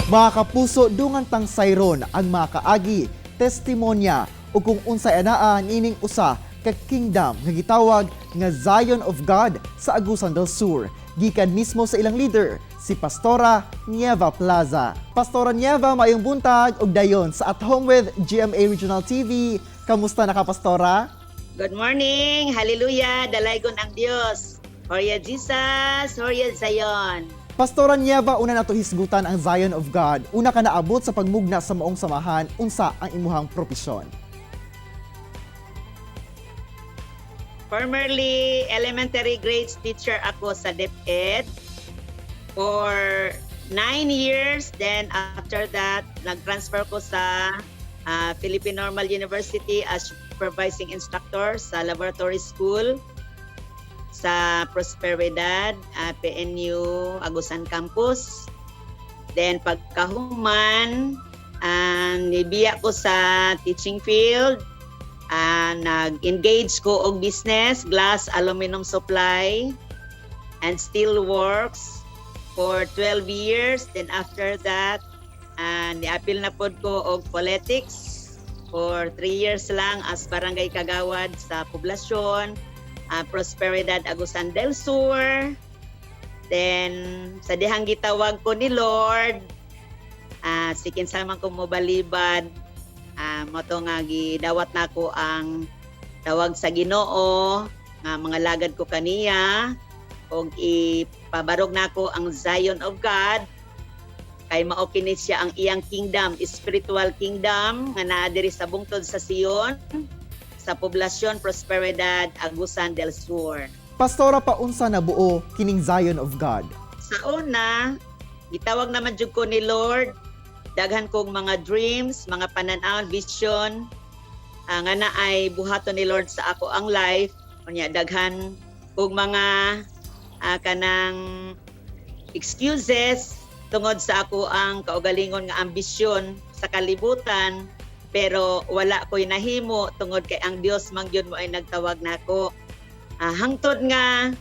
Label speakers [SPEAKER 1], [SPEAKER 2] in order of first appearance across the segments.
[SPEAKER 1] Mga kapuso, dungan tang sayron ang mga kaagi, testimonya ug kung unsay anaa niining usa ka kingdom nga gitawag nga Zion of God sa Agusan del Sur. Gikan mismo sa ilang leader, si Pastora Nieva Plaza. Pastora Nieva, maayong buntag ug dayon sa At Home with GMA Regional TV. Kamusta na ka, Pastora?
[SPEAKER 2] Good morning! Hallelujah! Dalaygon ang Dios. Gloria Jesus! Gloria Zion!
[SPEAKER 1] Pastora Nieva, una nato hisgutan ang Zion of God. Una ka naabot sa pagmugna sa maong samahan, unsa ang imuhang propesyon?
[SPEAKER 2] Formerly, elementary grades teacher ako sa DepEd for 9 years. Then after that, nag-transfer ko sa Philippine Normal University as supervising instructor sa laboratory school sa Prosperidad, PNU Agusan Campus. Then pagkahuman, nibiya ko sa teaching field. Nag-engage ko og business, glass, aluminum supply, and steel works for 12 years. Then after that, niapil na pod ko og politics for 3 years lang as barangay kagawad sa poblasyon, Prosperidad, Agusan del Sur. Then sa dihang gitawag ko ni Lord, si kinsa man ko mobalibad, mao to nga gidawat nako ang tawag sa Ginoo nga mga lagad ko kaniya og ipabarog nako ang Zion of God kay mao kini siya ang iyang kingdom, spiritual kingdom nga naa diri sa bungtod sa Sion sa poblasyon Prosperidad, Agusan del Sur.
[SPEAKER 1] Pastora, paunsa na buo kining Zion of God?
[SPEAKER 2] Sa una, gitawag naman jud ko ni Lord, daghan kong mga dreams, mga pananaw, vision, nga naay buhaton ni Lord sa ako ang life. Unya daghan kog mga kanang excuses tungod sa ako ang kaugalingon nga ambisyon sa kalibutan, pero wala ko'y nahimo tungod kay ang Dios man gyud mo ay nagtawag nako. Hangtod nga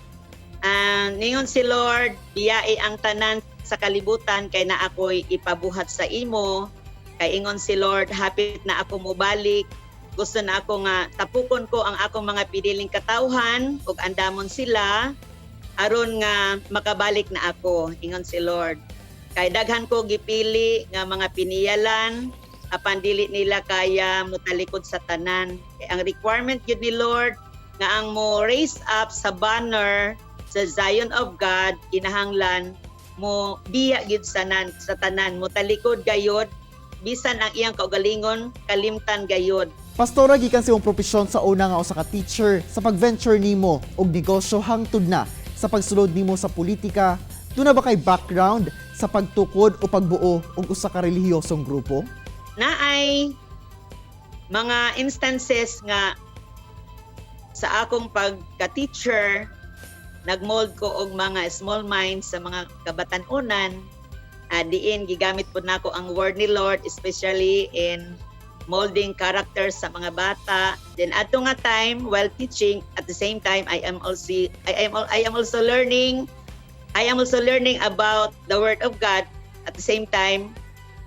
[SPEAKER 2] ningon si Lord, biyai ang tanan sa kalibutan kay naa ako'y ipabuhat sa imo. Kay ingon si Lord, hapit na ako mobalik. Gusto na ako nga tapukon ko ang akong mga piniling katawhan ug andamon sila aron nga makabalik na ako, ingon si Lord. Kay daghan ko gipili nga mga piniyalan apan dili nila kaya motalikod sa tanan. Kay ang requirement gyud ni Lord nga ang mo raise up sa banner sa Zion of God kinahanglan mo biya gyud sa tanan, mo talikod gayod bisan ang iyang kaugalingon kalimtan gayod.
[SPEAKER 1] Pastora, gikan sa imong propesyon sa una nga usa ka teacher, sa pag-venture nimo og negosyo hangtod na sa pagsulod nimo sa politika, duna ba kay background sa pagtukod o pagbuo og usa ka relihiyosong grupo?
[SPEAKER 2] Naay mga instances nga sa akong pagka-teacher nagmold ko og mga small minds sa mga kabatan-unan, diin gigamit pod nako ang word ni Lord, especially in molding characters sa mga bata. Then adto nga time, while teaching, at the same time I am also learning about the word of God. At the same time,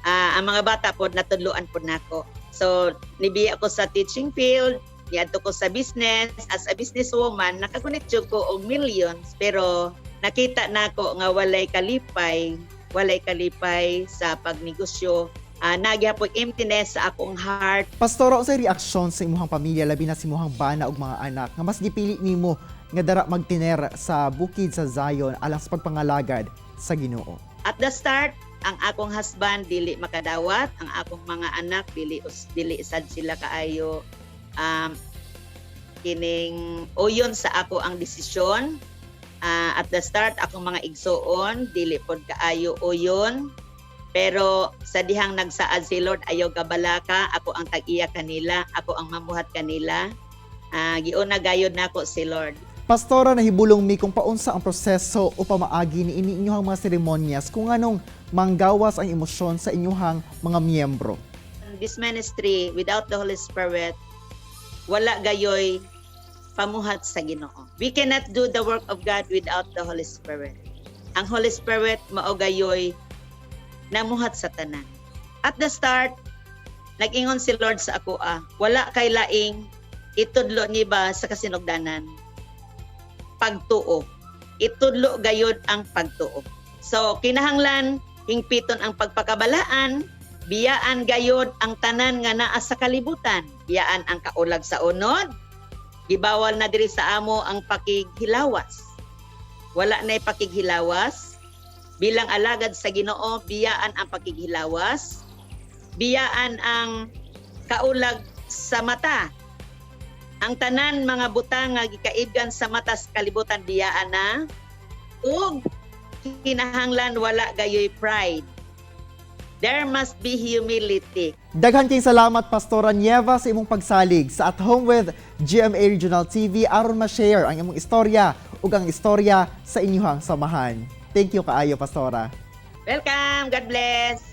[SPEAKER 2] ang mga bata pod natudloan pod nako. So nibiya ko sa teaching field, niadto ko sa business. As a businesswoman, nakagunit jud ko og millions, pero nakita nako nga walay kalipay, walay kalipay sa pagnegosyo. Naa gyapon emptiness sa akong heart.
[SPEAKER 1] Pastora, unsay reaksyon sa imuhang pamilya, labi na sa imuhang bana ug mga anak, nga mas gipili nimo nga dara magtiner sa bukid sa Zion alang sa pagpangalagad sa Ginoo?
[SPEAKER 2] At the start, ang akong husband dili makadawat, ang akong mga anak dili sad sila kaayo kining uyon sa ako ang desisyon. At the start, akong mga igsuon dili pod kaayo uyon. Pero sa dihang nagsaad si Lord, "Ayaw kabalaka, ako ang tag-iya kanila, ako ang mamuhat kanila." Giuna gayod nako si Lord.
[SPEAKER 1] Pastora, nahibulong mi kung paunsa ang proseso o pamaagi ni ini inyong mga seremonyas, kung anong manggawas ang emosyon sa inyong mga miyembro.
[SPEAKER 2] This ministry, without the Holy Spirit, wala gayoy pamuhat sa Ginoo. We cannot do the work of God without the Holy Spirit. Ang Holy Spirit mao gayoy Namuhat sa tanan. At the start, nag-ingon si Lord sa ako, wala kay laing itudlo ni ba sa kasinugdanan. Pagtuo. Itudlo gayod ang pagtuo. So kinahanglan hingpiton ang pagpakabalaan, biyaan gayod ang tanan nga naa sa kalibutan, biyaan ang kaulag sa unod. Gibawal na diri sa amo ang pakighilawas. Wala na pakighilawas. Bilang alagad sa Ginoo, biyaan ang pakighilawas. Biyaan ang kaulag sa mata. Ang tanan mga butang nga gikaibgan sa mata sa kalibutan, biyaan na. Ug kinahanglan wala gayoy pride. There must be humility.
[SPEAKER 1] Daghan kay salamat, Pastora Nieva, sa imong pagsalig sa At Home with GMA Regional TV aron ma-share ang imong istorya ug ang istorya sa inyong samahan. Thank you kaayo, Pastora.
[SPEAKER 2] Welcome. God bless.